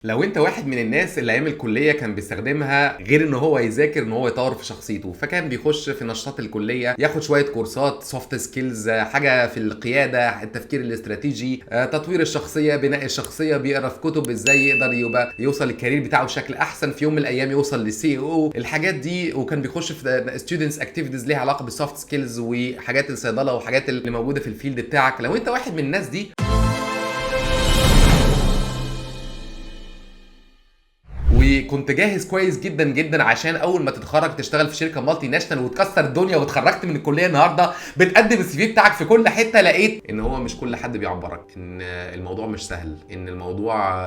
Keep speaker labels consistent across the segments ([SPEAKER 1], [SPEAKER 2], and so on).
[SPEAKER 1] لو انت واحد من الناس اللي ايام الكلية كان بيستخدمها غير ان هو يذاكر، ان هو يطور في شخصيته، فكان بيخش في نشاطات الكليه، ياخد شوية كورسات soft skills، حاجة في القياده، التفكير الاستراتيجي، تطوير الشخصيه، بناء الشخصيه، بيقرا في كتب ازاي يقدر يبقى يوصل لل career بتاعه بشكل احسن، في يوم من الايام يوصل لل CEO، الحاجات دي. وكان بيخش في students activities ليها علاقة بال soft skills وحاجات الصيدله وحاجات اللي موجودة في ال field بتاعك. لو انت واحد من الناس دي وكنت جاهز كويس جدا جدا عشان اول ما تتخرج تشتغل في شركة multinational وتكسر الدنيا، واتخرجت من الكلية النهارده بتقدم ال CV بتاعك في كل حته، لقيت ان هو مش كل حد بيعبرك، ان الموضوع مش سهل، ان الموضوع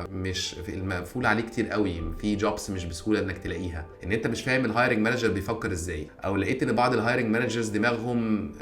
[SPEAKER 1] مش المقفول عليه كتير قوي، في jobs مش بسهولة انك تلاقيها، ان انت مش فاهم ال hiring manager بيفكر ازاي، او لقيت ان بعض ال hiring managers دماغهم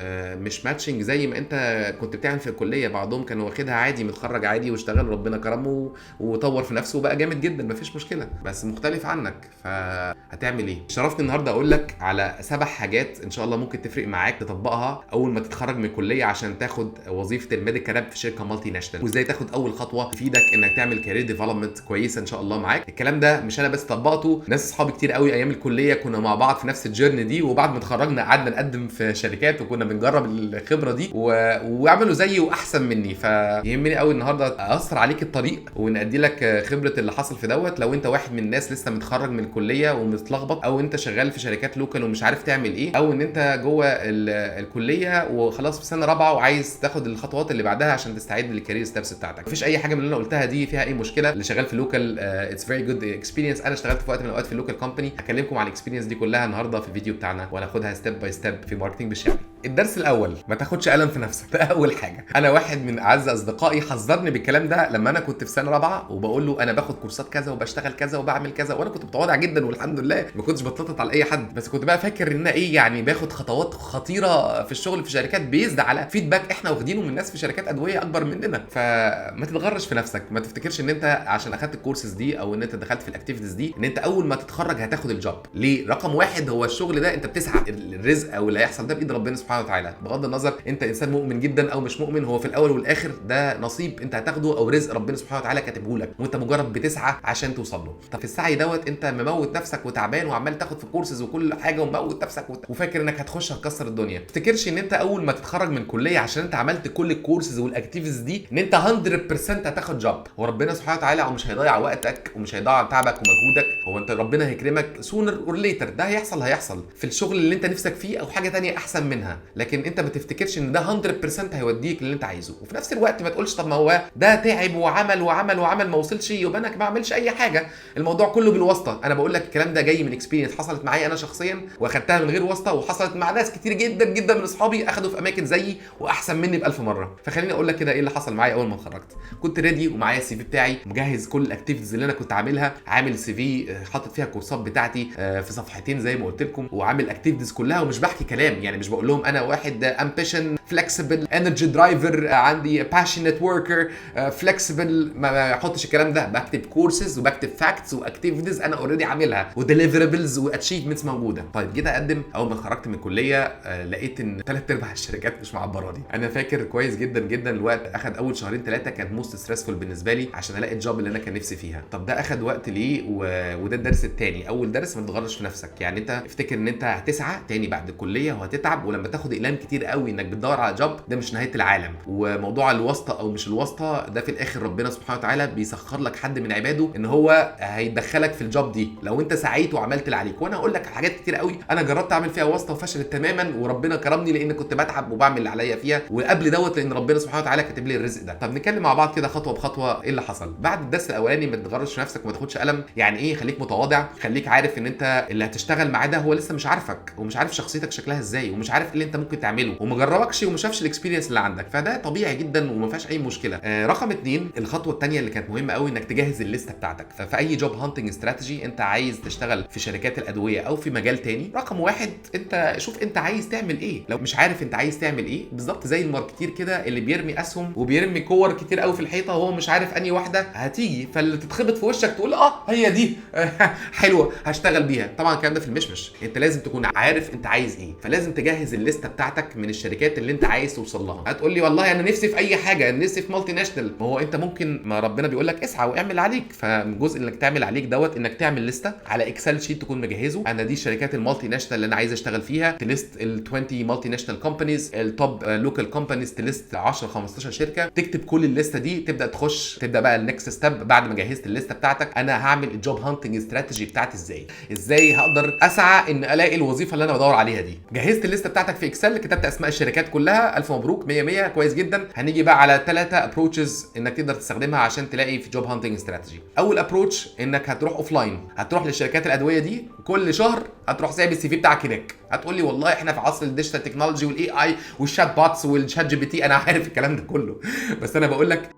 [SPEAKER 1] مش matching زي ما انت كنت بتعمل في الكليه. بعضهم كان واخدها عادي، متخرج عادي واشتغل، ربنا كرمه وطور في نفسه وبقى جامد جدا، مفيش مشكله، بس مختلف عنك، فهتعمل ايه؟ شرفني النهارده اقول لك على 7 حاجات ان شاء الله ممكن تفرق معاك تطبقها اول ما تتخرج من الكلية عشان تاخد وظيفة ال medical rep في شركة multinational، وازاي تاخد اول خطوة تفيدك انك تعمل career development كويسة ان شاء الله معاك. الكلام ده مش انا بس طبقته، ناس اصحابي كتير قوي ايام الكلية كنا مع بعض في نفس ال journey دي، وبعد ما اتخرجنا قعدنا نقدم في شركات وكنا بنجرب الخبرة دي وعملوا زيي واحسن مني. فيهمني قوي النهارده اقصر عليك الطريق ونأدي لك خبره اللي حصل في دوت. لو انت واحد من الناس لسه متخرج من الكلية ومتلخبط، او انت شغال في شركات local ومش عارف تعمل ايه، او ان انت جوه الكلية وخلاص في سنة رابعه وعايز تاخد الخطوات اللي بعدها عشان تستعد لل career steps بتاعتك، مفيش اي حاجة من اللي انا قلتها دي فيها اي مشكله. اللي شغال في local it's very good experience. انا اشتغلت في وقت من الاوقات في ال local company، هكلمكم عن ال experience دي كلها النهارده في الفيديو بتاعنا، وهناخدها step by step في marketing بالشعبي. الدرس الاول، ما تاخدش قلم في نفسك، ده اول حاجة. انا واحد من اعز اصدقائي حذرني بالكلام ده لما انا كنت في سنة رابعه، وبقول له انا باخد كورسات كذا وبشتغل كذا وبعمل كذا، وانا كنت متواضع جدا والحمد لله ما كنتش بتنطط على اي حد، بس كنت بقى فاكر ان انا ايه يعني باخد خطوات خطيرة في الشغل في شركات based على feedback احنا واخدينه من ناس في شركات ادوية اكبر مننا. فما تتغرش في نفسك، ما تفتكرش ان انت عشان اخدت الكورسز دي او ان انت دخلت في ال activities دي ان انت اول ما تتخرج هتاخد ال job. ليه؟ رقم واحد، هو الشغل ده انت بتسعى، الرزق او اللي هيحصل ده بايد ربنا سبحانه وتعالى، بغض النظر انت انسان مؤمن جدا او مش مؤمن، هو في الاول والاخر ده نصيب انت هتاخده او رزق ربنا سبحانه وتعالى كاتبه لك، وانت مجرد بتسعى عشان توصل له. طب في السعي دوت انت مموت نفسك وتعبان وعمال تاخد في كورسز وكل حاجة وموت نفسك وفاكر انك هتخش هتكسر الدنيا. ما تفتكرش ان انت اول ما تتخرج من كليه عشان انت عملت كل ال courses وال activities دي ان انت 100% هتاخد job. هو ربنا سبحانه وتعالى هو مش هيضيع وقتك ومش هيضيع تعبك ومجهودك، هو انت ربنا هيكرمك sooner or later، ده هيحصل في الشغل اللي انت نفسك فيه او حاجة تانية احسن منها، لكن انت ما تفتكرش ان ده 100% هيوديك للي انت عايزه. وفي نفس الوقت ما تقولش طب ما هو ده تعب وعمل وعمل وعمل ما وصلش يبقى انا ما اعملش اي حاجه، الموضوع كله بالواسطة. انا بقول لك الكلام ده جاي من experience حصلت معايا انا شخصيا واخدتها من غير واسطه، وحصلت مع ناس كتير جدا جدا من اصحابي اخدوا في اماكن زيي واحسن مني ب1000 مرة. فخليني اقول لك كده ايه اللي حصل معايا اول ما اتخرجت. كنت ready ومعايا ال CV بتاعي، مجهز كل ال activities اللي انا كنت عاملها، عامل CV حاطط فيها الكورسات بتاعتي في صفحتين زي ما قلت لكم، وعامل activities كلها، ومش بحكي كلام، يعني مش بقول لهم انا واحد ambition flexible energy driver عندي passionate worker flexible، ما بحطش الكلام ده، بكتب كورسز وبكتب facts و activities انا already عاملها و deliverables و achievements موجودة. طيب جيت اقدم اول ما اتخرجت من الكلية، لقيت ان 3/4 الشركات مش معبراني. انا فاكر كويس جدا جدا الوقت اخد اول شهرين 3 كانت most stressful بالنسبة لي عشان الاقي ال job اللي انا كان نفسي فيها. طب ده اخد وقت ليه؟ وده الدرس الثاني. اول درس، ما تتغرش في نفسك، يعني انت افتكر ان انت هتسعى تاني بعد الكلية وهتتعب، ولما تاخد اقلام كتير قوي انك بتدور على job ده مش نهاية العالم. وموضوع الواسطة او مش الواسطة ده في الاخر ربنا سبحانه وتعالى بيسخر لك حد من عباده ان هو هيدخلك في ال job دي لو انت سعيت وعملت اللي عليك. وانا هقول لك حاجات كتير قوي انا جربت اعمل فيها واسطه وفشلت تماما، وربنا كرمني لان كنت بتعب وبعمل اللي عليا فيها، وقبل دوت لان ربنا سبحانه وتعالى كاتب لي الرزق ده. طب نتكلم مع بعض كده خطوة بخطوة ايه اللي حصل بعد الدرس الاولاني. ما تتغرش في نفسك وما تاخدش قلم. يعني ايه؟ خليك متواضع، خليك عارف ان انت اللي هتشتغل معاه ده هو لسه مش عارفك ومش عارف شخصيتك شكلها ازاي ومش عارف ايه اللي انت ممكن تعمله وما جربكش وما شافش ال experience اللي عندك، فده طبيعي جدا وما فيهاش اي مشكلة. رقم 2، الخطوة الثانية اللي كانت مهمة قوي انك تجهز الليستة بتاعتك. ففي اي job hunting strategy انت عايز تشتغل في شركات الادوية او في مجال تاني، رقم 1 انت شوف انت عايز تعمل ايه. لو مش عارف انت عايز تعمل ايه بالظبط، زي ال marketer كده اللي بيرمي اسهم وبيرمي كور كتير قوي في الحيطة وهو مش عارف انهي واحدة هتيجي، فاللي تتخبط في وشك تقول اه هي دي هشتغل بيها. طبعا الكلام ده في المشمش، انت لازم تكون عارف انت عايز ايه، فلازم تجهز الليستة الليستة بتاعتك من الشركات اللي انت عايز توصل لها. هتقول لي والله انا نفسي في اي حاجه، انا نفسي في multinational. ما هو انت ممكن، ما ربنا بيقول لك اسعى واعمل عليك. فجزء انك تعمل عليك دوت انك تعمل لستة على Excel sheet تكون مجهزه، انا دي الشركات ال multinational اللي انا عايز اشتغل فيها، ت list ال 20 multinational companies، ال top local companies، ت list 10 15 شركه، تكتب كل الليستة دي، تبدا تخش، تبدا بقى ال next step. بعد ما جهزت الليستة بتاعتك، انا هعمل ال job hunting strategy بتاعتي ازاي؟ ازاي هقدر اسعى ان الاقي الوظيفة اللي انا بدور عليها دي؟ جهزت الليستة بتاعتك في Excel، كتبت اسماء الشركات كلها، الف مبروك، 100 100، كويس جدا. هنيجي بقى على ثلاثة approaches انك تقدر تستخدمها عشان تلاقي في job hunting strategy. اول approach انك هتروح offline، هتروح للشركات الادوية دي كل شهر، هتروح سايب ال CV بتاعك هناك. هتقول لي والله احنا في عصر ال digital technology وال AI وال chatbots وال ChatGPT، انا عارف الكلام ده كله، بس انا بقول لك